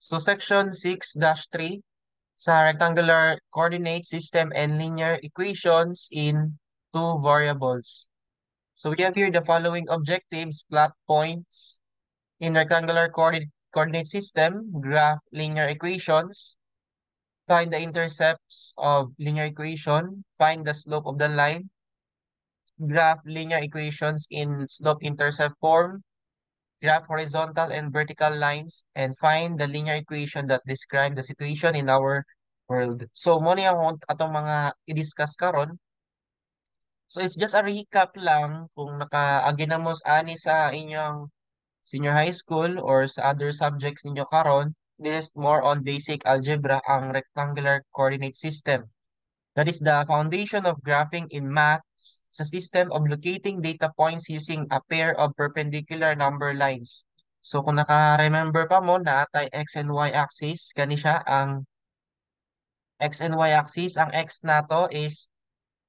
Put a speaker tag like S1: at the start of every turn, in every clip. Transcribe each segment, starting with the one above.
S1: So section 6-3 sa rectangular coordinate system and linear equations in two variables. So we have here the following objectives: plot points in rectangular coordinate system, graph linear equations, find the intercepts of linear equation, find the slope of the line, graph linear equations in slope-intercept form, graph horizontal and vertical lines, and find the linear equation that describe the situation in our world. So, mao ni ang atong mga i-discuss karon. So, it's just a recap lang kung nakaagi na mo ani sa inyong senior high school or sa other subjects ninyo karon. This is more on basic algebra, ang rectangular coordinate system. That is the foundation of graphing in math, sa system of locating data points using a pair of perpendicular number lines. So kung naka-remember pa mo, naa tay x and y axis, kani siya ang x and y axis. Ang x nato is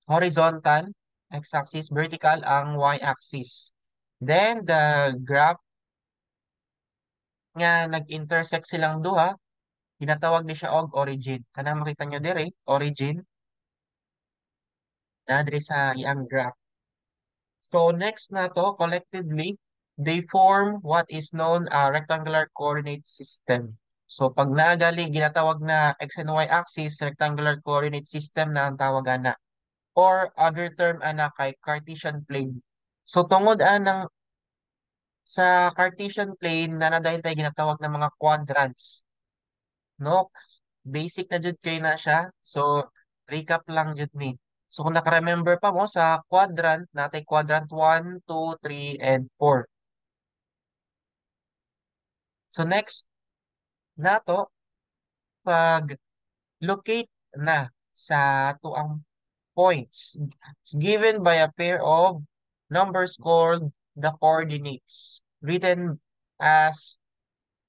S1: horizontal, x axis, vertical ang y axis. Then the graph nga nag-intersect silang duha, ginatawag ni siya og origin. Kanang makita nyo dire, origin na diri sa iyang graph. So next nato, collectively, they form what is known a rectangular coordinate system. So pag naa gali ginatawag na x and y axis, rectangular coordinate system na ang tawag ana. Or other term ana kay Cartesian plane. So tungod anang sa Cartesian plane na dayon tay ginatawag na mga quadrants. No? Basic na jud kay na siya. So recap lang jud ni. So kung naka-remember pa mo sa quadrant, naa tay quadrant 1, 2, 3, and 4. So next nato, pag locate na sa atoang points, it's given by a pair of numbers called the coordinates, written as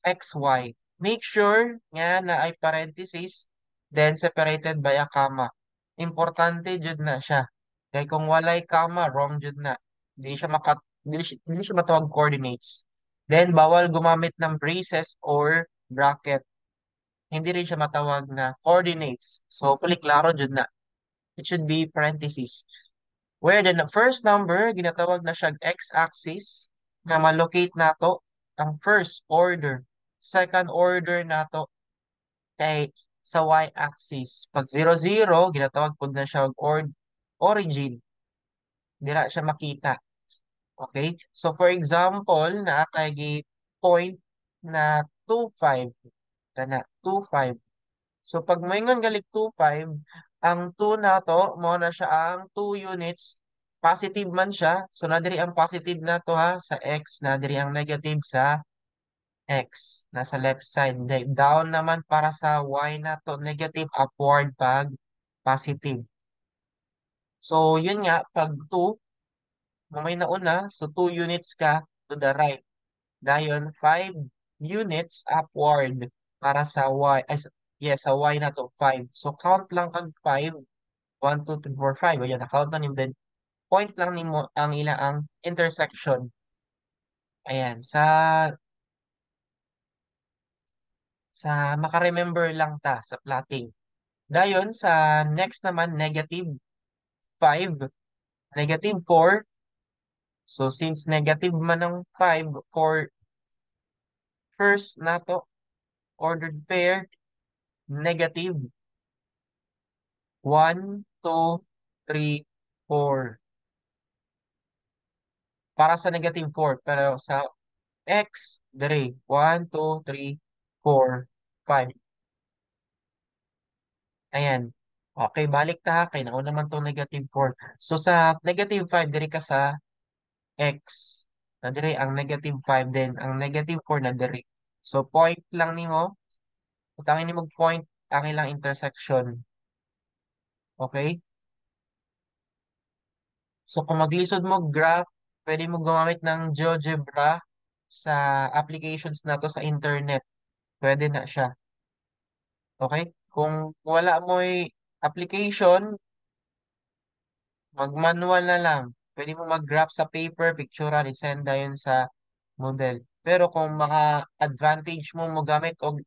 S1: xy. Make sure nga naay parenthesis, then separated by a comma. Importante jud na siya. Kay kung walay comma, wrong jud na. Dili siya matawag coordinates. Then bawal gumamit ng braces or bracket. Hindi rin siya matawag na coordinates. So hopefully klaro jud na. It should be parenthesis. Where the first number, ginatawag na siya x-axis, nga malocate nato ang first order. Second order nato kay sa y-axis. Pag 0, 0, ginatawag pud na siya og origin. Dira siya makita. Okay? So for example, naa tay point na 2, 5. Kana, 2, 5. So pag moingon galig 2, 5, ang 2 nato, mao na siya ang 2 units. Positive man siya. So naa diri ang positive nato ha sa x, naa diri ang negative sa x. Nasa left side. Down naman para sa y nato, negative, upward pag positive. So yun nga, pag 2, may nauna, so 2 units ka to the right. Dayon, 5 units upward para sa y. Ay, yes, sa y nato, 5. So count lang kag 5. 1, 2, 3, 4, 5. Ayan, na-count na nimo. Then, point lang nimo ang ila ang intersection. Ayan, sa maka-remember lang ta sa plotting. Dayon, sa next naman, negative 5, negative 4. So, since negative man ang 5 for first nato, ordered pair, negative 1, 2, 3, 4. Para sa negative 4. Pero sa x, dire, 1, 2, 3, 4, 5. Ayan. Okay, balik ta ha. Kay nauna man tong negative 4. So sa negative 5, diri ka sa x. Na dire ang negative 5 din. Ang negative 4 na diri. So point lang nimo. Butangin nimo point ang ilang intersection. Okay? So kung maglisod mo graph, pwede mo gumamit ng GeoGebra sa applications nato sa internet. Pwede na siya. Okay? Kung wala mo'y application, mag-manual na lang. Pwede mo mag-graph sa paper, picturean, i-send dayon sa Moodle. Pero kung maka-advantage mo mo gamit og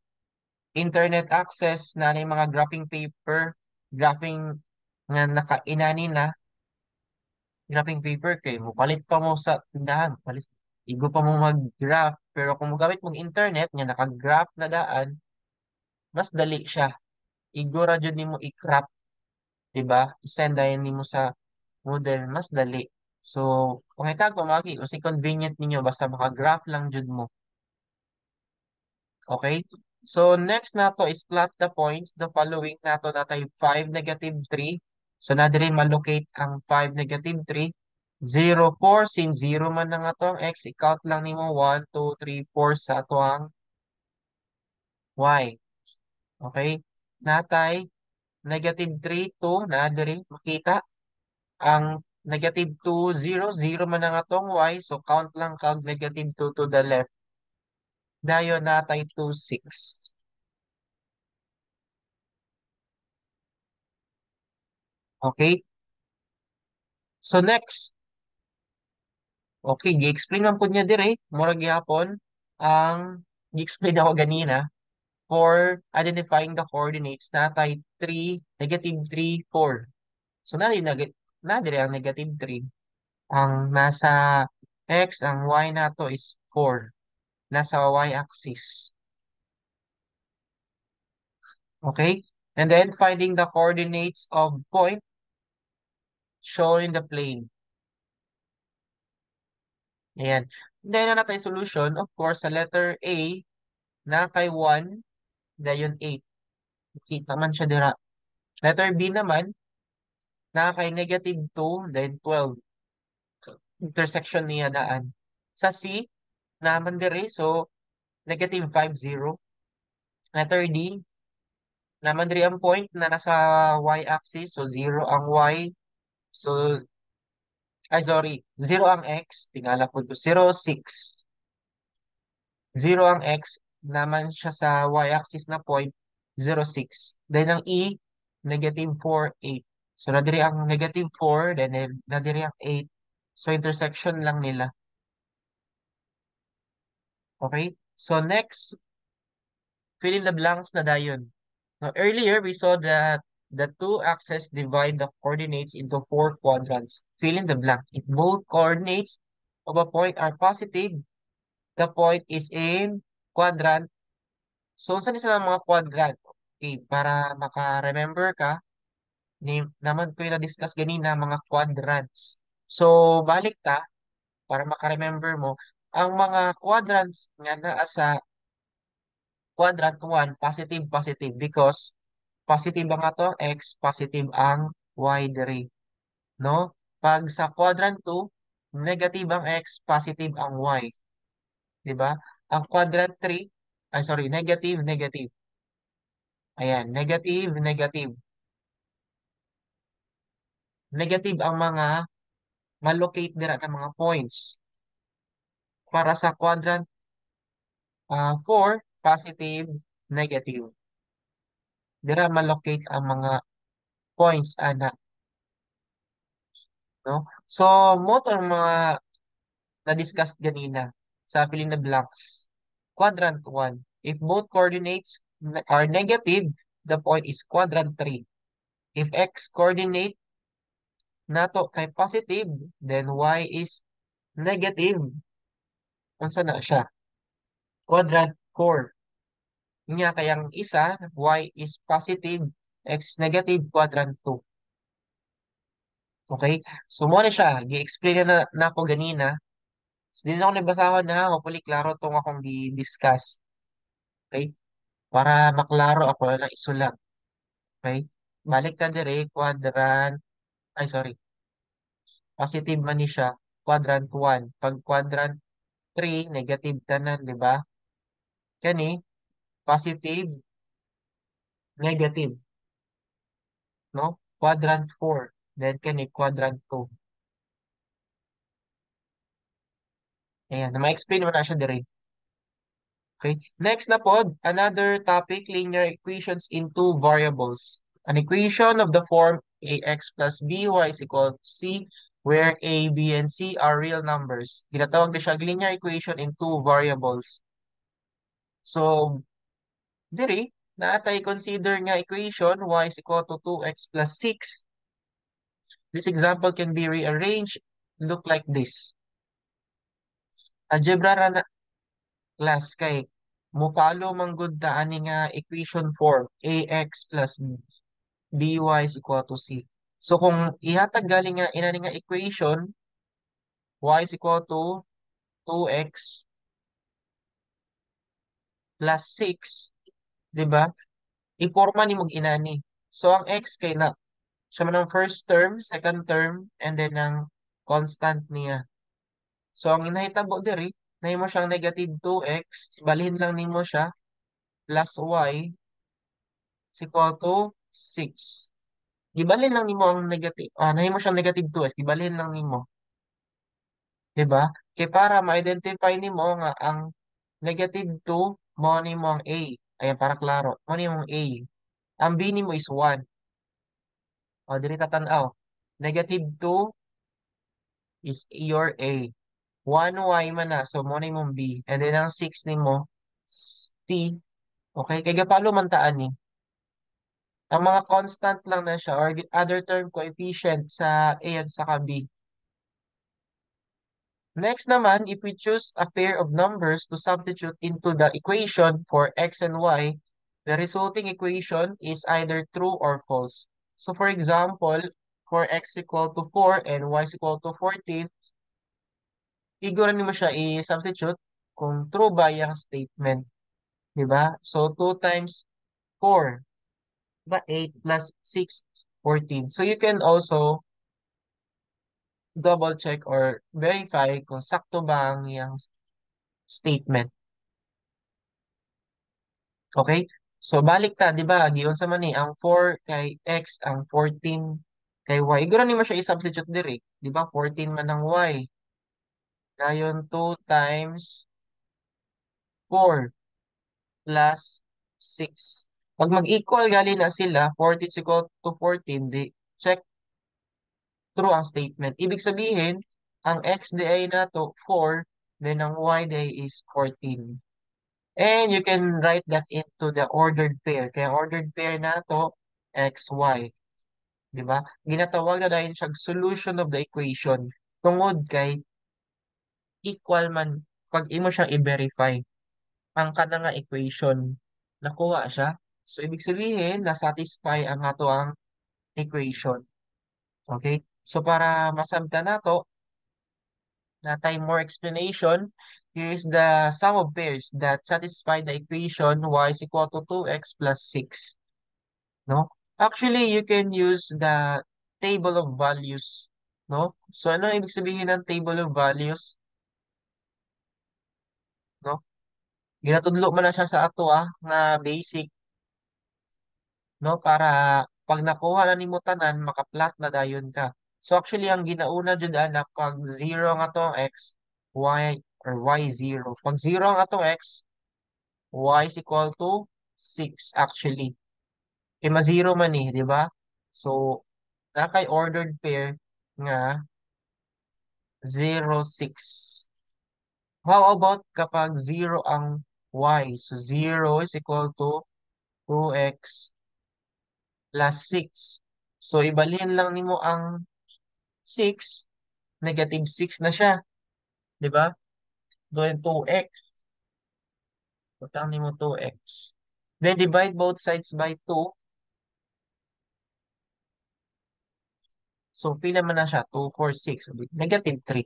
S1: internet access na ni mga graphing paper, graphing nga naka-inani na graphing paper kay mo palit pa mo sa tindahan, palit igo pa mo mag-graph, pero kung mogamit mong internet nga naka-graph na daan, mas dali siya. Igo ra jud nimo i-crop, diba? I-send dayon nimo sa Moodle, mas dali. So, pangitag pamagi, unsay convenient ninyo basta maka-graph lang jud mo. Okay? So, next nato is plot the points. The following nato natay 5, negative 3. So, na diri malocate ang 5, negative 3. 0, 4. Since 0 man na nga to ang x, i-count lang nimo 1, 2, 3, 4 sa ato ang y. Okay? Natay negative 3, 2 na diri makita ang negative 2, 0, 0 man na nga tong y. So, count lang kag negative 2 to the left. Dayon natay 2, 6. Okay? So, next. Okay, gi-explain man pud niya dire, mura gihapon ang gi-explain ako ganina for identifying the coordinates, natay 3, negative 3, 4. So, na dire ang negative 3. Ang nasa x, ang y nato is 4. Nasa y-axis. Okay? And then, finding the coordinates of point shown in the plane. Ayan. Then, na tayo solution? Of course, sa letter A, na kay 1, dayon 8. Kita man siya dira. Letter B naman, na kay negative 2, then 12. So, intersection niya daan. Sa C, naman dire, so negative 5, 0. Letter D, naman diri ang point na nasa y-axis, so 0 ang y. So, ay sorry, 0 ang x, tingala po ko, 0, 6. 0 ang x, naman siya sa y-axis na point, 0, 6. Then ang E, negative 4, 8. So, nadiri ang negative 4, then nadiri ang 8. So, intersection lang nila. Okay? So, next, fill in the blanks na dayon. Now, earlier, we saw that the two axes divide the coordinates into four quadrants. Fill in the blank. If both coordinates of a point are positive, the point is in quadrant. So, unsa ni sila mga quadrant? Okay, para maka-remember ka, ni, naman ko yung na-discuss ganina, mga quadrants. So, balik ta, para maka-remember mo, ang mga quadrants nga naa sa quadrant 1, positive, positive, because positive ang ato ang x, positive ang y diri. No? Pag sa quadrant 2, negative ang x, positive ang y. Diba? Ang quadrant 3, ay sorry, negative, negative. Ayan, negative, negative. Negative ang mga malocate dira ng mga points. Para sa quadrant 4, positive, negative. Dira malocate ang mga points ana, no? So, mo to ang mga na-discuss ganina sa fill in the blanks. Quadrant 1. If both coordinates are negative, the point is quadrant 3. If x coordinate nato kay positive, then y is negative. Unsa na siya? Quadrant 4. Nya kayang isa, y is positive, x negative, quadrant 2. Okay? So, mo na siya. Gi-explain na nako ganina. So, di na ako nabasahon na. Hopefully, klaro itong akong gi-discuss. Okay? Para maklaro ako na isulat. Okay? Balik ta dire, quadrant, ay sorry, positive man ni siya, quadrant 1. Pag quadrant 3, negative tanan, di ba? Kani, positive, negative, no? Quadrant 4. Then kani quadrant 2. Ayan, ma-explain mo na siya dire. Okay. Next na po, another topic, linear equations in two variables. An equation of the form ax plus by is equal to c, where a, b, and c are real numbers. Ginatawag na siya linear equation in two variables. So, diri, Naa tay consider nga equation y is equal to 2x plus 6. This example can be rearranged, look like this. Algebra ra na, class, kay mo follow man gud ta ani nga equation form, ax plus by is equal to c. So kung ihatag gali nga inani nga equation, y is equal to 2x plus 6, di ba? Iporma nimo inani. So ang x kay na siya man ang first term, second term, and then ang constant niya. So ang inahitabo diri, nahimo siyang negative 2x, balhin lang nimo siya, plus y is equal to 6. Gibalhin lang nimo ang negative, nahimo siyang negative 2x, gibalhin lang nimo. Di ba? Kay para ma-identify nimo nga ang negative 2 mao nimo ang a. Ayan, para klaro. Mao nimo ang a. Ang b nimo is 1. O, diri ta tan-aw. Negative 2 is your a. 1y man na, so mao na imong b. And then ang 6 nimo, c. Okay, kay ga-follow man ta ani. Ang mga constant lang na siya or other term coefficient sa a at saka b. Next naman, if we choose a pair of numbers to substitute into the equation for x and y, the resulting equation is either true or false. So for example, for x equal to 4 and y is equal to 14, igura nimo siya i-substitute kung true ba yung statement. Diba? So 2 times 4, ba 8 plus 6, 14. So you can also double check or verify kung sakto ba ang iyang statement. Okay? So balik ta, di ba? Giunsa man ni ang 4 kay x, ang 14 kay y. Igura nimo siya i-substitute diri, di ba? 14 man ang y. Dayon 2 times 4 plus 6. Pag mag-equal gali na sila, 14 is equal to 14, di check, true ang statement. Ibig sabihin, ang x diay nato 4, then ang y diay is 14. And you can write that into the ordered pair. Kaya ordered pair nato, x, y. Di ba? Ginatawag na dayon siyang solution of the equation. Tungod kay equal man pag imo siyang i-verify ang kana nga equation, nakuha siya. So ibig sabihin, na-satisfy ang ato ang equation. Okay? So para masabtan nato, naa tay more explanation. Here is the sum of pairs that satisfy the equation y is equal to 2x plus 6. No? Actually, you can use the table of values. No? So ano ibig sabihin ng table of values? No? Ginatudlo man na siya sa ato nga basic, no, para pag nakuha na nimo tanan, maka-plot na dayon ka. So actually, ang ginauna jud ana, pag 0 ang atong x, y or y 0. Pag 0 ang atong x, y is equal to 6 actually. Kay ma-0 man eh, di ba? So naa kay ordered pair nga 0, 6. How about kapag 0 ang y? So 0 is equal to 2x plus 6. So ibalhin lang nimo ang 6, negative 6 na siya. Di ba? Doon 2x. Butang nimo 2x. Then divide both sides by 2. So pila man na siya? 2, 4, 6. Negative 3.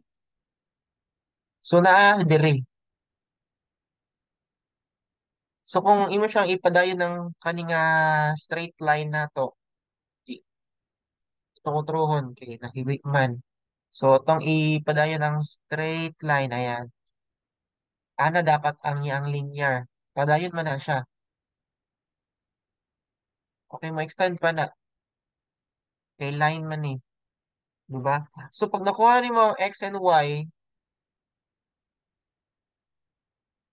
S1: So naa diri. So kung imo siyang ipadayon ng kani nga straight line nato, itong kay nahiwi man. So itong ipadayon ng straight line, ayan. Ana dapat ang iyang linear. Padayon man na siya. Okay, mo-extend pa na. Kay line man eh. Diba? So pag nakuha nimo ang x and y,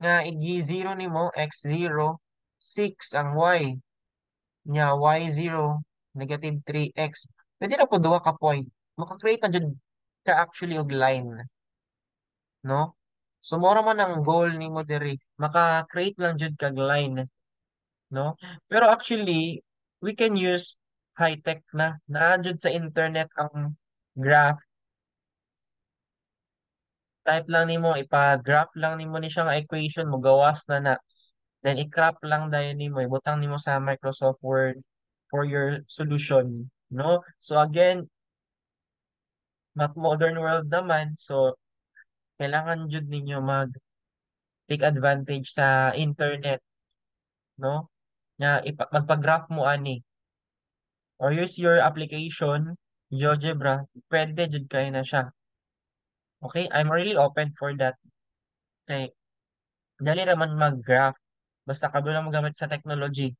S1: nga i-0 nimo, x0, 6 ang y. Nya y0, negative 3x. Pwede na po duha ka point. Maka-create na jud ka actually og line. No? So mora man ang goal nimo diri. Maka-create lang jud kag line. No? Pero actually, we can use high-tech na. Naa jud sa internet ang graph. Type lang nimo, ipa-graph lang nimo ni siya nga equation, mogawas na na. Then i-crop lang dayon nimo, ibutang nimo sa Microsoft Word for your solution, no? So again, not modern world naman, so kailangan jud ninyo mag take advantage sa internet, no? Nga magpa-graph mo ani or use your application GeoGebra, pwede jud kayo na siya. Okay? I'm really open for that. Okay. Dali raman mag-graph. Basta kabalo lang mogamit sa technology.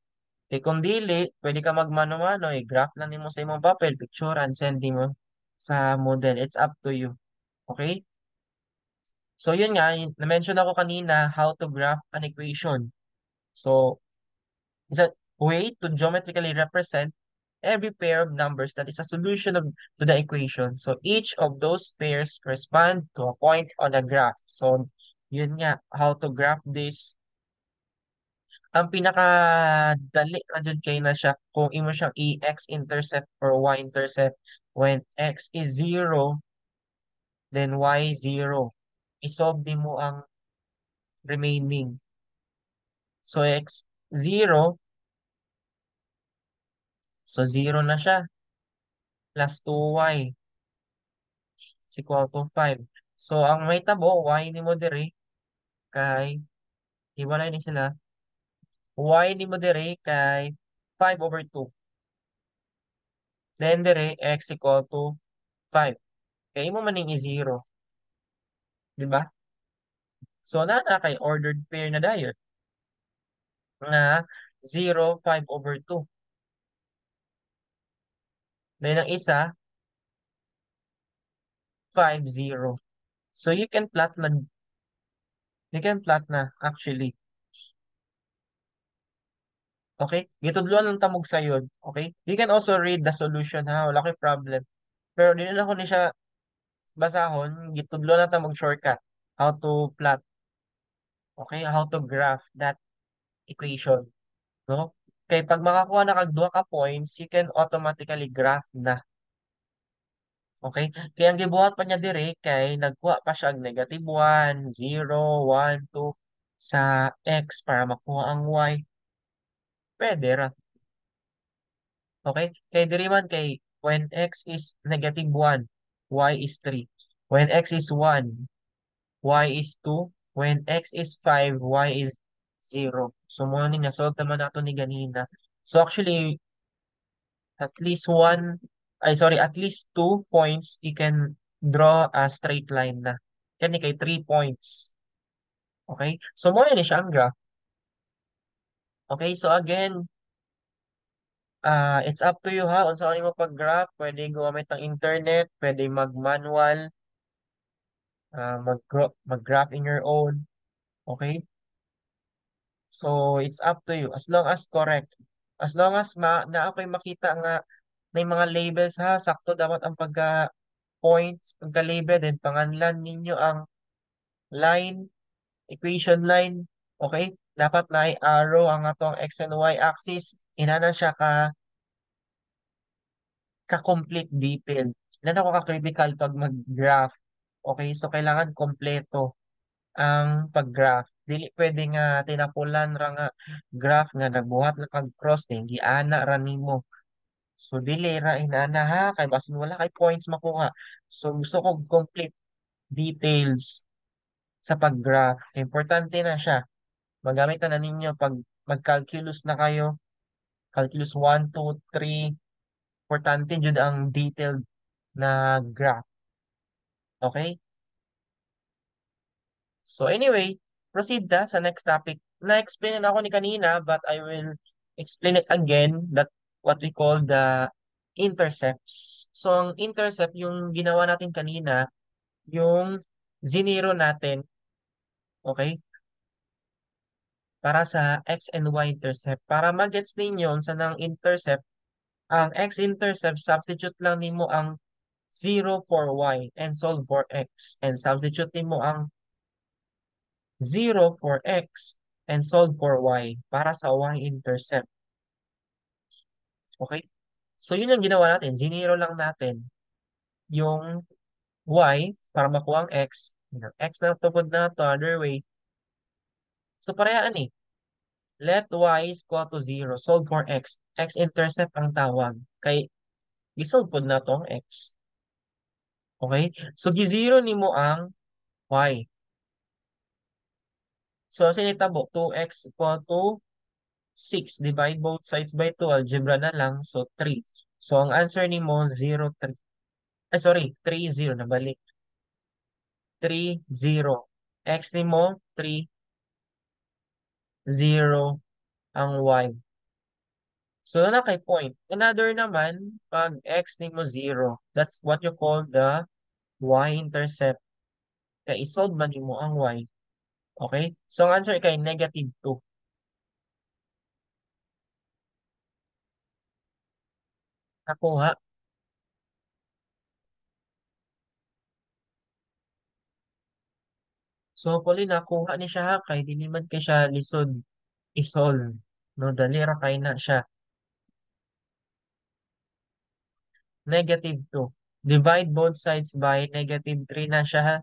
S1: Kay kung dili, pwede ka magmano-mano, i-graph lang nimo sa imong papel, picture and send nimo sa Moodle. It's up to you. Okay? So yun nga, na-mention ako kanina how to graph an equation. So, it's a way to geometrically represent every pair of numbers that is a solution to the equation. So each of those pairs correspond to a point on a graph. So yun nga, how to graph this. Ang pinakadali na jud kay na siya kung imo siyang i-x-intercept or y-intercept. When x is 0, then y 0. I-solve din mo ang remaining. So x 0, so 0 na siya, plus 2y is equal to 5. So ang may tabo, y nimo diri kay, hiwalay ni sila, y nimo diri kay 5 over 2. Then diri, x equal to 5. Kay imo man ning i-0. Di ba? So naa na kay ordered pair na dayon nga 0, 5 over 2. Then ang isa, 5, 0. So you can plot na, you can plot na actually. Okay? Gitudloan lang ta mo og sayod. Okay? You can also read the solution ha, wala kay problem. Pero dili na ko ni siya basahon, gitudloan na ta mo og shortcut how to plot. Okay? How to graph that equation, no? Kay pag makakuha na kag duha ka points, you can automatically graph na. Okay? Kaya ang gibuhat pa niya diri kay nagkuha pa siya og negative 1, 0, 1, 2 sa x para makuha ang y. Pwede ra. Okay? Kay diri man kay when x is negative 1, y is 3. When x is 1, y is 2. When x is 5, y is 0. So mo ni na-solve naman nato ni ganina. So actually, at least one, ay sorry, at least two points, you can draw a straight line na. Kani kay 3 points. Okay? So mo ni siya ang graph. Okay, so again, it's up to you ha. Unsa mo pag-graph, pwede gumamit ng internet, pwede mag-manual, mag-graph in your own. Okay? So, it's up to you. As long as correct. As long as naa ko'y makita nga may mga labels ha, sakto dapat ang pagka points, pagka-label, then panganlan ninyo ang line, equation line, okay? Dapat na arrow ang atong x and y axis. Inana siya ka complete detail. Inana ko ka-critical pag mag-graph. Okay, so kailangan kompleto ang pag-graph. Dili pwede nga tinapulan ra nga graph nga nagbuhat lang kag cross then giana ra nimo. So dili ra inana ha, kay basin wala kay points makuha. So gusto ko complete details sa pag-graph. Importante na siya. Magamit na ninyo pag mag-calculus na kayo. Calculus 1, 2, 3. Importante jud ang detailed na graph. Okay? So anyway, proceed ta sa next topic. Na-explain na ako ni kanina, but I will explain it again, that what we call the intercepts. So ang intercept, yung ginawa natin kanina, yung zinero natin, okay? Para sa x and y intercept. Para magets ninyo sa nang intercept, ang x-intercept, substitute lang nimo ang 0 for y and solve for x. And substitute nimo ang 0 for x And solve for y para sa y-intercept. Okay? So, yun yung ginawa natin. Zinero lang natin yung y para makuha ang x. X na tupod na to, other way. So, parehas eh. Let y is equal to 0. Solve for x. X-intercept ang tawag. Kay, gisolve pod na tong x. Okay? So, gi-zero nimo ang y. So, sinitabo, 2x equal to 6. Divide both sides by 2. Algebra na lang. So, 3. So, ang answer nimo, 0, 3. Ay, sorry. 3, 0. Nabalik. 3, 0. X nimo, 3, 0 ang y. So, na kay point. Another naman, pag x nimo 0, that's what you call the y-intercept. Kaya i-solve man nimo ang y. Okay? So, ang answer kay negative 2. Nakuha. So, hopefully, nakuha ni siya ha, kay dili man kay siya lisod i-solve. No, dali ra kay na siya. Negative 2. Divide both sides by negative 3 na siya ha,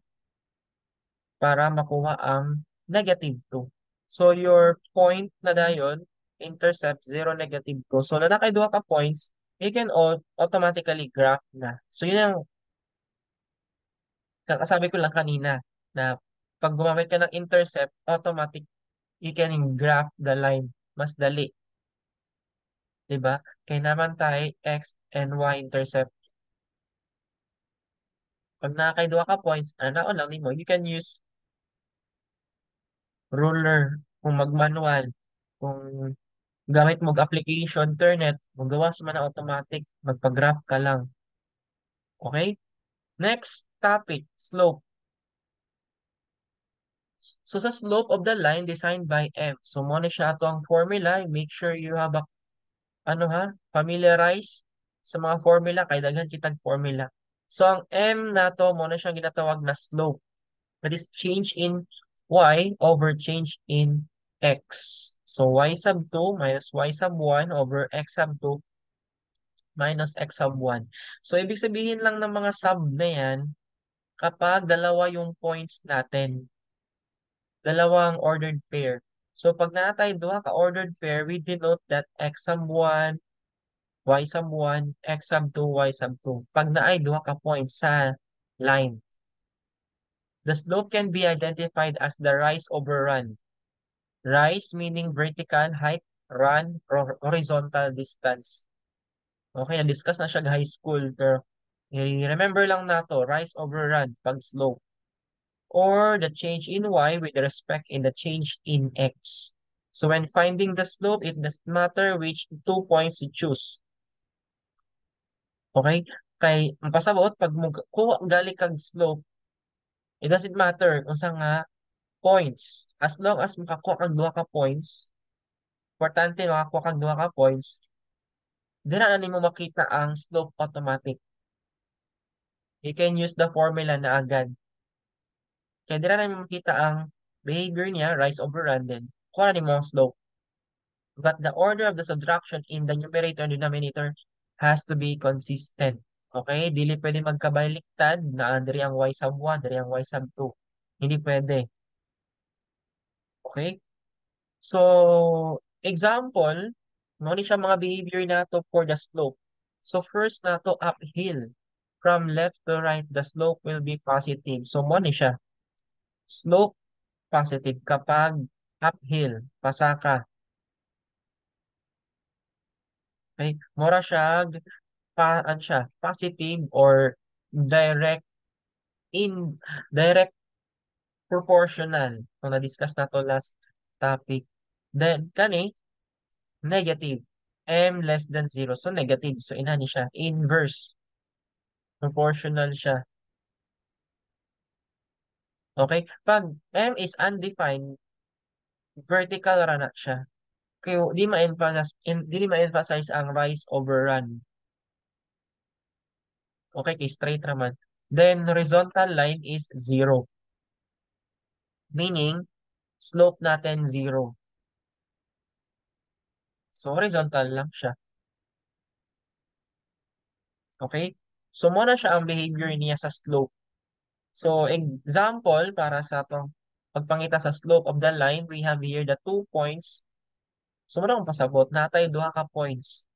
S1: para makuha ang negative 2. So, your point na dayon, intercept 0, negative 2. So, na nakay duha ka points, you can all automatically graph na. So, yun ang kakasabi ko lang kanina na pag gumamit ka ng intercept, automatic you can graph the line. Mas dali. Diba? Kaya naman tayo x and y intercept. Pag nakakay duha ka points, ano lang nimo, you can use ruler kung mag-manual. Kung gamit mo application, internet, magawas man na automatic, magpa-graph ka lang. Okay? Next topic, slope. So, sa slope of the line designed by M. So, mo na siya ato ang formula. Make sure you have a, ano ha, familiarize sa mga formula. Kay daghan kitag formula. So, ang M nato, mo na siyang ginatawag na slope. That is change in Y over change in X. So, Y sub 2 minus Y sub 1 over X sub 2 minus X sub 1. So, ibig sabihin lang ng mga sub na yan, kapag dalawa yung points natin, dalawang ordered pair. So, pag natay duha ka ordered pair, we denote that x sub 1, y sub 1, x sub 2, y sub 2. Pag naay duha ka points sa line. The slope can be identified as the rise over run. Rise meaning vertical height, run, horizontal distance. Okay, na-discuss na siya high school, pero i-remember lang nato, rise over run pag slope. Or the change in y with respect in the change in x. So when finding the slope, it doesn't matter which 2 points you choose. Okay? Kay, ang pasabot, pag kuha gali kag slope, it doesn't matter kung sa nga points. As long as makakuha kag duha ka points, importante makakuha kag duha ka points, dira na nimo makita ang slope automatic. You can use the formula na agad. Kaya dira na nimo makita ang behavior niya, rise over run, then kuha na nimo ang slope. But the order of the subtraction in the numerator and denominator has to be consistent. Okay? Dili pwede magkabaliktad na diri ang y sub 1, diri ang y sub 2. Hindi pwede. Okay? So, example, mo ni siya mga behavior nato for the slope. So, first nato uphill. From left to right, the slope will be positive. So, mo ni siya. Slope positive kapag uphill, pasaka. Okay? Mura siya, pa, ano siya, positive or direct proportional. Kung na-discuss na to last topic. Then, kani, negative. M less than 0. So, negative. So, inani siya. Inverse. Proportional siya. Okay? Pag M is undefined, vertical ra na siya. Kaya di ma-emphasize ang rise over run. Okay, kay straight raman. Then, horizontal line is 0. Meaning, Slope natin 0. So, horizontal lang siya. Okay? So, mao na siya ang behavior niya sa slope. So, example, para sa atong pagpangita sa slope of the line, we have here the 2 points. So, mao na akong pasabot, naa tay duha ka points.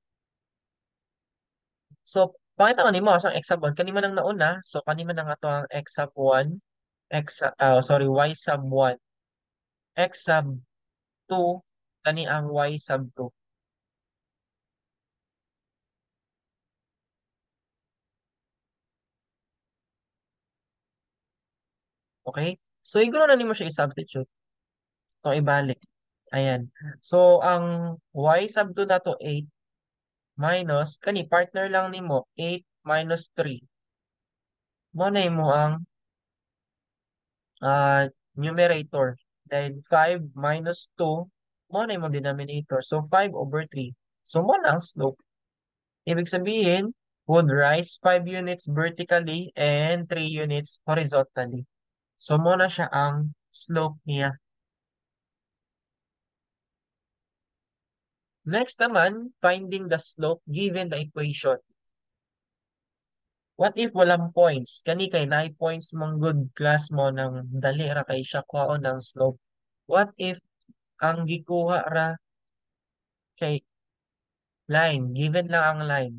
S1: So, pangita ko nimo sa x sub 1, kani man ang nauna, so kani man ang ato ang x sub 1, x, sorry, y sub 1, x sub 2, kani ang y sub 2. Okay? So, iguro na nimo siya i-substitute. So, ibalik. Ayan. So, ang y sub 2 nato 8 minus, kani partner lang nimo, 8 minus 3. Mo na imo ang numerator. Then, 5 minus 2, mo na imo denominator. So, 5 over 3. So, mo na ang slope. Ibig sabihin, would rise 5 units vertically and 3 units horizontally. So, mo na siya ang slope niya. Next naman, finding the slope given the equation. What if walang points? Kani kay naay points mong good class mo nang dali ra kay siya kuhaon ng slope. What if ang gikuha ra kay line, given lang ang line.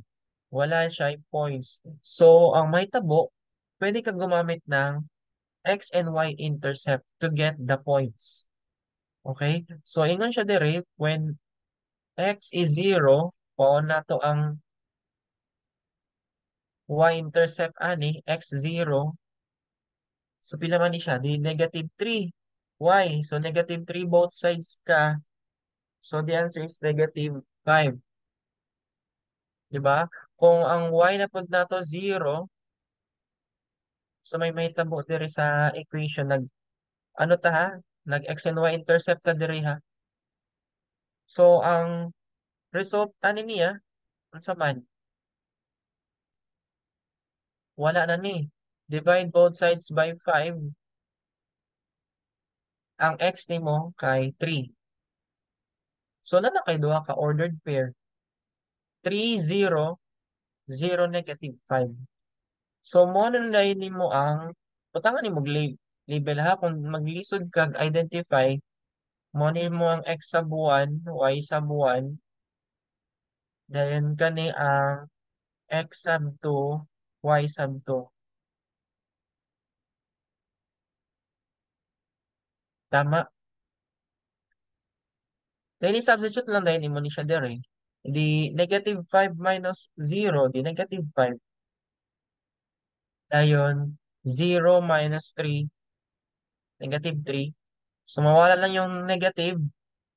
S1: Wala siya points. So, ang mahitabo, pwede ka gumamit ng x and y intercept to get the points. Okay? So, ingon siya dire, when x is 0, kuhaon nato ang y-intercept ani, x 0. So, pila man ni siya? Di negative 3 y. So, negative 3 both sides ka. So, the answer is negative 5. Diba? Kung ang y na pud nato 0, so may mahitabo diri sa equation. Nag, ano ta ha? Nag x and y intercept ta diri ha. So, ang result ani niya, unsa man? Wala na ni. Divide both sides by 5. Ang x nimo kay 3. So, na na kay duha ka ordered pair. 3, 0, 0, negative 5. So, mo na nimo ang, butangan nimo label ha, kung maglisod kag identify, mo nimo ang x sub 1, y sub 1, then kani ang x sub 2, y sub 2. Tama. Then, i-substitute lang dahil nimo ni siya dere. Di negative 5 minus 0, di negative 5. Dayon, 0 minus 3, negative 3. So, mawala lang yung negative,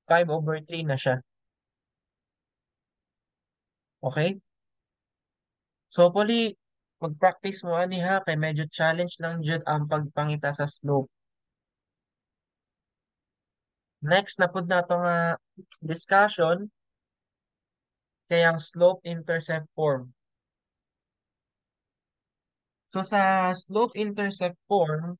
S1: 5 over 3 na siya. Okay? So, hopefully, mag-practice mo ani ha, kay medyo challenge lang jud ang pagpangita sa slope. Next na pud nato nga discussion kay ang slope-intercept form. So, sa slope-intercept form,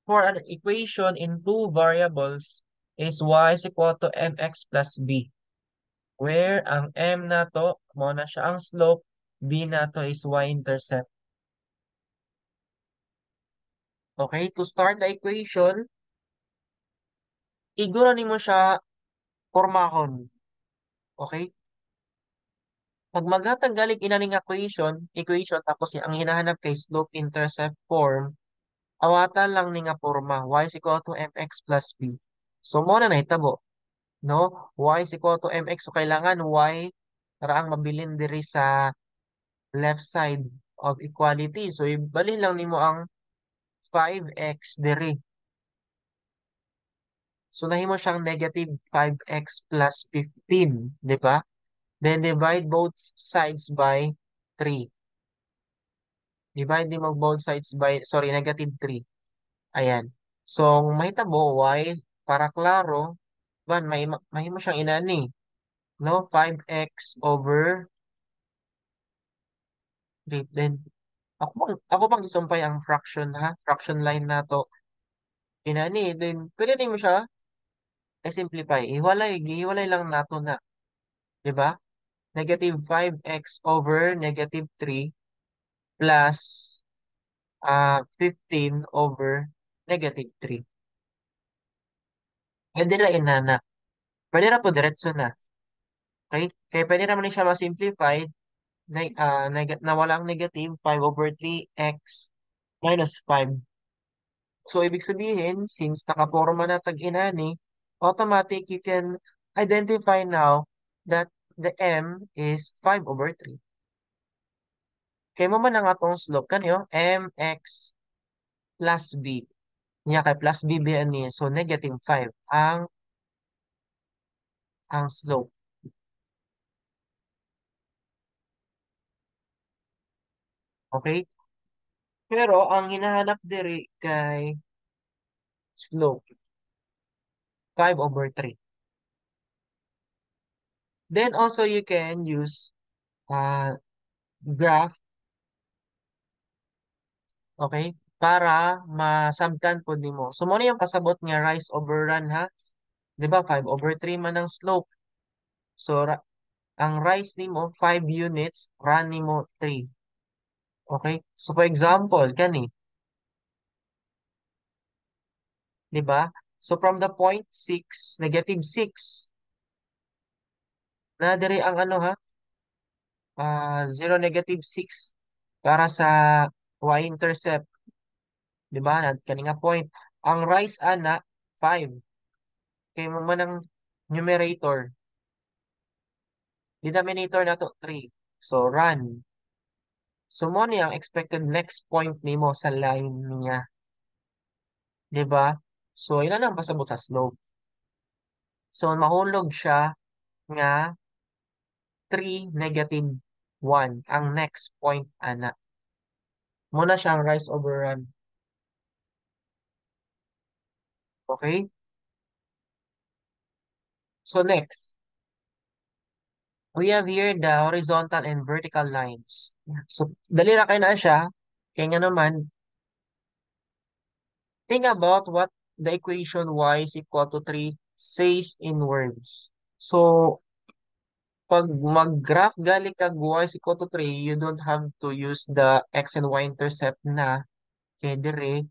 S1: for an equation in two variables is y is equal to mx plus b, where ang m nato, mo na siya ang slope, b nato is y-intercept. Okay, to start the equation, iguro nimo siya pormahon. Okay? Pag maghatag galing ina ning equation tapos ang hinahanap kay slope-intercept form, awata lang ni nga porma, y is equal to mx plus b. So, mo na nahitabo, no? Y is equal to mx, so kailangan y ra ang mabilin diri sa left side of equality. So, ibalhin lang nimo ang 5x diri. So, nahimo siyang negative 5x plus 15, di ba? Then, divide both sides by 3. Divide mo both sides by, sorry, negative 3. Ayan. So, kung mahitabo, y, para klaro, ban, may, mahimo siyang inani. No? 5x over 3. Then, ako pang isumpay ang fraction, ha? Fraction line na to. Inani. Then, pwede nimo siya I-simplify. Iwalay, gihiwalay lang nato na. Di ba? Negative 5x over negative 3 plus 15 over negative 3. Pwede ra inana. Pwede ra po diretso na. Okay? Kaya pwede naman ni siya ma-simplify na, na walang negative 5 over 3x minus 5. So, ibig sabihin, since nakaporma na tag inani, automatic you can identify now that the m is 5 over 3. Kaya mo man ang atong slope kanyo, mx plus b. Niya kay plus b b ani, so negative 5 ang slope. Okay? Pero ang hinahanap diri kay slope 5 over 3. Then also you can use graph, okay, para masabtan po nimo. So mo na yung pasabot nga rise over run ha. 'Di ba 5 over 3 man ang slope. So ang rise nimo 5 units, run nimo 3. Okay? So for example, kani. 'Di ba? So from the point 6, negative 6. Na diri ang ano ha? 0 negative 6 para sa y-intercept. 'Di ba? Kani nga point. Ang rise ana 5. Kay mo man ang numerator. Denominator nato 3. So run. So mo ni ang expected next point nimo sa line niya. 'Di ba? So ila lang pasabot sa slope. So mahulog siya nga 3 negative 1 ang next point ana. Muna siya ang rise over run. Okay? So next, we have here the horizontal and vertical lines. So dali ra kay na siya. Kaya nga naman, think about what the equation y is equal to 3 says in words. So, pag mag-graph gali kag y is equal to 3, you don't have to use the x and y intercept na. Kaya dire,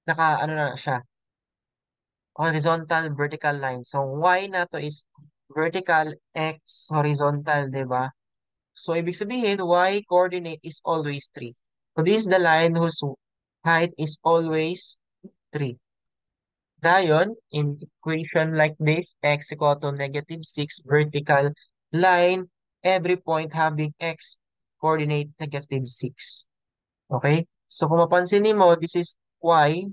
S1: naka ano na siya, horizontal, vertical line. So, y na to is vertical, x horizontal, di ba? So, ibig sabihin, y coordinate is always 3. So, this is the line whose height is always 3. Dayon, in equation like this, x equal to negative 6 vertical line, every point having x coordinate negative 6. Okay? So, kung mapansin nimo, this is y.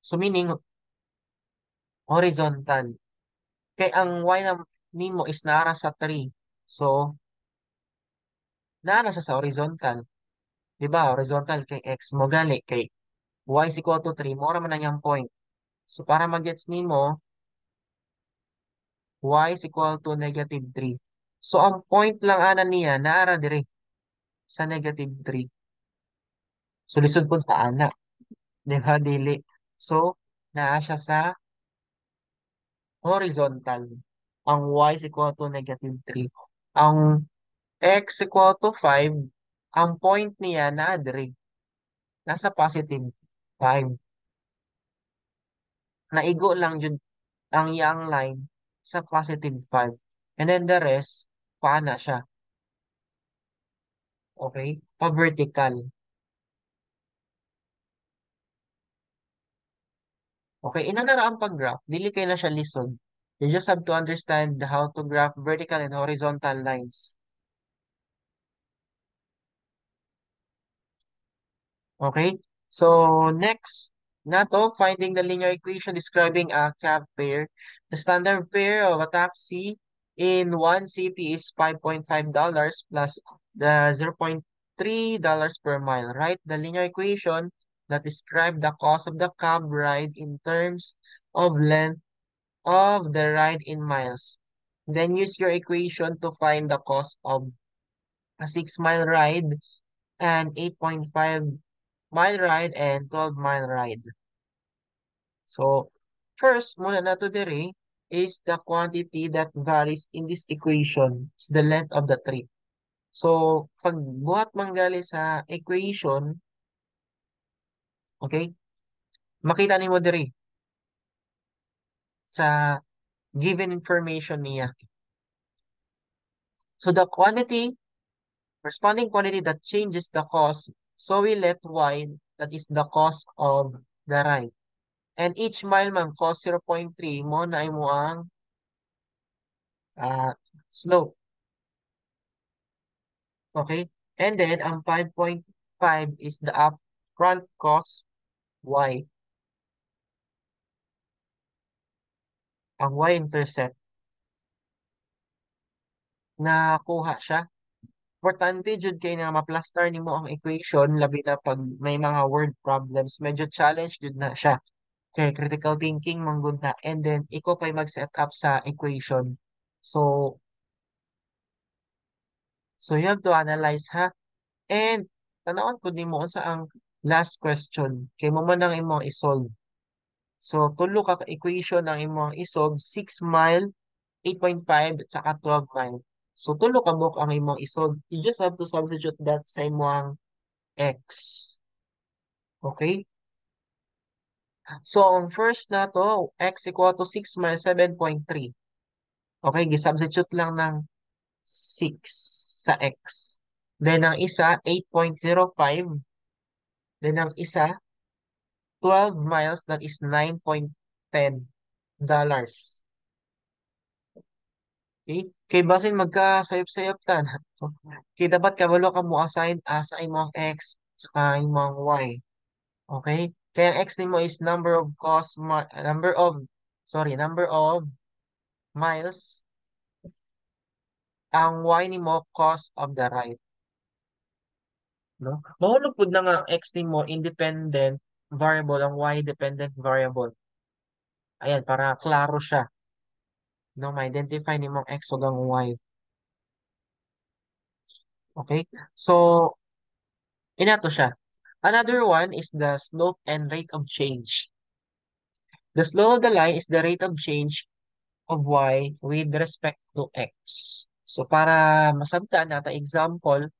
S1: So, meaning, horizontal. Kaya ang y na nimo is naara sa 3. So, naara siya sa horizontal. Diba? Horizontal kay x mo gali. Kay y is equal to 3, mura man ang iyang point. So, para mag-gets nimo, y is equal to negative 3. So, ang point lang ana niya, naara dire sa negative 3. So, lisod po sa ana. Diba? Dili. So, naa siya sa horizontal. Ang y is equal to negative 3. Ang x equal to 5, ang point niya naa dire. Nasa positive 5. Naigo lang jud ang iyang line sa positive 5. And then the rest, paana siya. Okay? Pa-vertical. Okay, inana ra ang pag-graph. Dili kay na siya lisod. You just have to understand how to graph vertical and horizontal lines. Okay? So, next nato, finding the linear equation describing a cab fare. The standard fare of a taxi in one city is $5.5 plus the $0.3 per mile. Write the linear equation that describe the cost of the cab ride in terms of length of the ride in miles. Then use your equation to find the cost of a 6-mile ride and 8.5-mile ride and 12-mile ride. So, First, muna nato diri is the quantity that varies in this equation is the length of the trip. So, pagbuhat manggali sa equation, okay, makita nimo diri sa given information niya. So, the quantity, corresponding quantity that changes the cost, so we let y, that is the cost of the ride. And each mile man cost 0.3, mo na imo ang slope. Okay? And then, ang 5.5 is the upfront cost y. Ang y-intercept. Nakuha siya. Importante jud kay na ma-plaster nimo ang equation, labi na pag may mga word problems, medyo challenge jud na siya. Okay, critical thinking man gud na. And then ikaw pa'y mag-set up sa equation. So you have to analyze, ha. And tan-awon pud nimo unsa ang last question kay mo man ang imong i-solve. So tulo ka equation ang imong i-solve, 6 mile, 8.5 at saka 12 mile. So tulo ka buok ang imong i-solve. You just have to substitute that sa imong x. Okay? So ang first na to, x equal to 6 minus 7.3. Okay, gi-substitute lang ng 6 sa x. Then ang isa, 8.05. Then ang isa, 12 miles, that is $9.10. Okay? Kay basin magka sayop-sayop ta. Okay, dapat kabalo ka mo assign asa imong x saka imong y. Okay? Kaya ang x nimo is number of cost number of, sorry, number of miles. Ang y nimo, cost of the ride. No? Mahulog pud na nga ang x nimo independent variable, ang y dependent variable. Ayan, para klaro siya. No, ma-identify nimo ang x ug ang y. Okay? So, inato siya. Another one is the slope and rate of change. The slope of the line is the rate of change of y with respect to x. So, para masabtan nato example,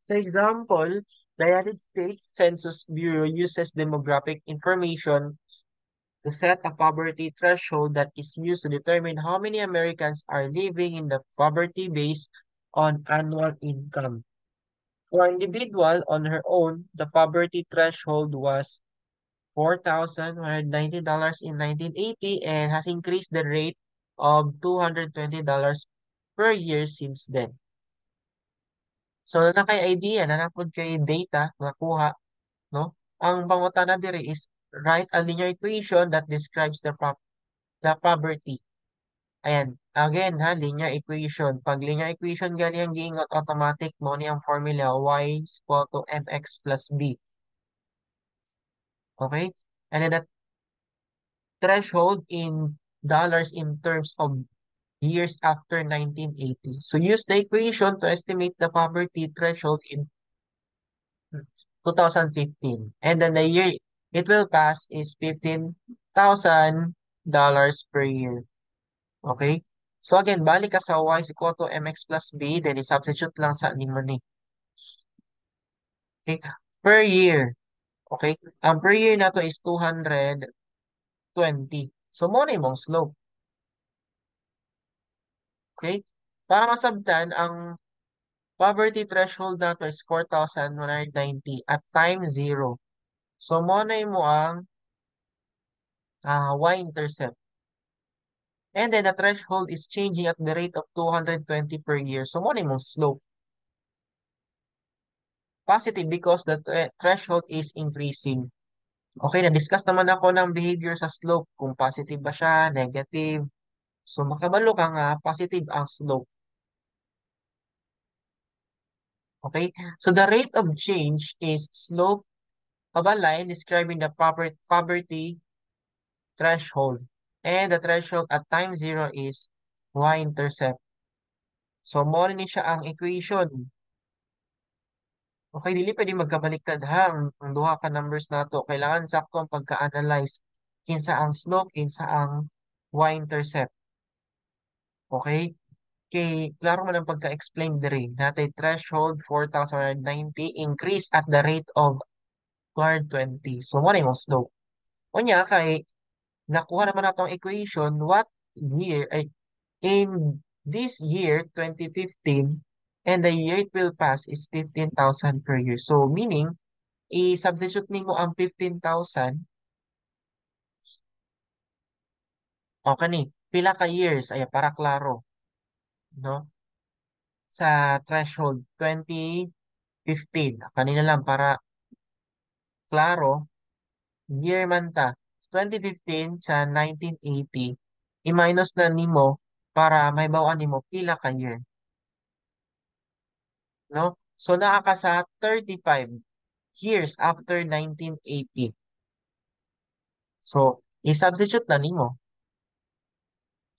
S1: sa example, the United States Census Bureau uses demographic information to set a poverty threshold that is used to determine how many Americans are living in the poverty based on annual income. For an individual on her own, the poverty threshold was $4,190 in 1980 and has increased the rate of $220 per year since then. So, na kay idea, na napod kay data, nakuha, no? Ang pangutana diri is write a linear equation that describes the poverty. Ayan, again ha, linear equation. Pag linear equation gali ang giingot, automatic mo ni ang formula y is equal to mx plus b. Okay? And then the threshold in dollars in terms of years after 1980. So use the equation to estimate the poverty threshold in 2015. And then the year it will pass is $15,000 per year. Okay? So again, balik ka sa y is equal to mx plus b, then i-substitute lang sa nimo ni. Okay? Per year. Okay? Ang per year nato is 220. So mo na imong slope. Okay? Para masabtan, ang poverty threshold nato is 4,190 at time 0. So mo na imo ang y-intercept. And then the threshold is changing at the rate of 220 per year. So mo na imong slope. Positive because the threshold is increasing. Okay, na-discuss naman ako ng behavior sa slope. Kung positive ba siya, negative. So makabalo ka nga, positive ang slope. Okay, so the rate of change is slope of a line describing the proper poverty threshold. And the threshold at time 0 is y-intercept. So, mo ni siya ang equation. Okay, dili pwede magkabaliktad ha ang duha ka numbers nato. Kailangan sakto ang pagka-analyze kinsa ang slope, kinsa ang y-intercept. Okay? Kay klaro man ang pagka-explain diri. Natay threshold 4,190 increase at the rate of 220. So mo na imong slope. Unya kay nakuha naman nato ang equation, what year ay in this year 2015 and the year it will pass is 15,000 per year. So meaning i-substitute nimo ang 15,000. O kani pila ka years ay para klaro, no? Sa threshold 2015 kanina lang para klaro, year man ta 2015 sa 1980, i-minus na nimo para mahibaw-an nimo pila ka year, no? So naa ka sa 35 years after 1980. So i-substitute na nimo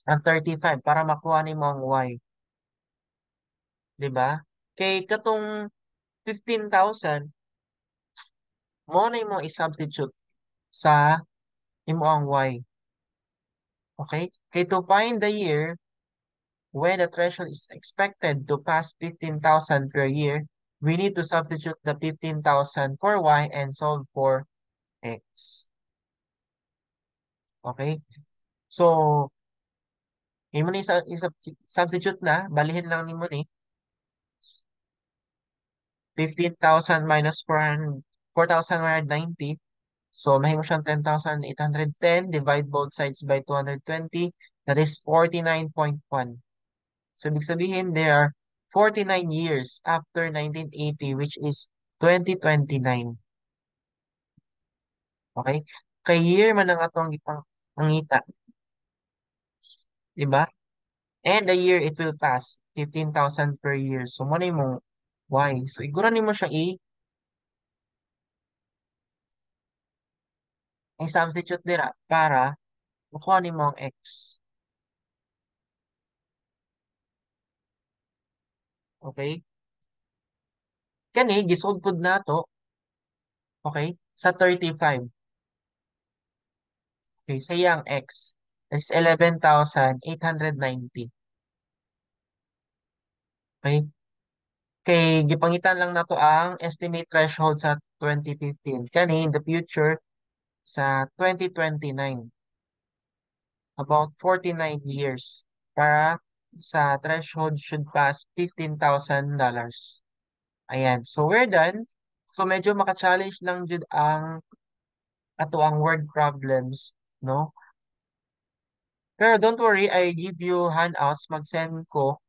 S1: ang 35 para makuha nimo ang y, di ba? Kay katong 15,000 mo na imo i-substitute sa imo ang y. Okay? Kay to find the year when the threshold is expected to pass 15,000 per year, we need to substitute the 15,000 for y and solve for x. Okay? So, imo ni i-substitute na, balihin lang nimo ni 15,000 minus 4,190. So, mahimo siyang 10,810. Divide both sides by 220. That is 49.1. So, ibig sabihin, there are 49 years after 1980, which is 2029. Okay? Kay year man ang atong gipangita. Diba? And the year it will pass, 15,000 per year. So, mo na imong y. So, igura nimo siya i-substitute dira para makuha nimo ang x. Okay? Kani, gisolve pud nato, okay, sa 35. Okay, sa iyang x is 11,890. Okay? Kay gipangitan lang nato ang estimate threshold sa 2015. Kani in the future sa 2029. About 49 years para sa threshold should pass $15,000. Ayan. So we're done. So medyo maka-challenge lang jud ang ato ang word problems, no? Pero don't worry, I give you handouts. Mag-send ko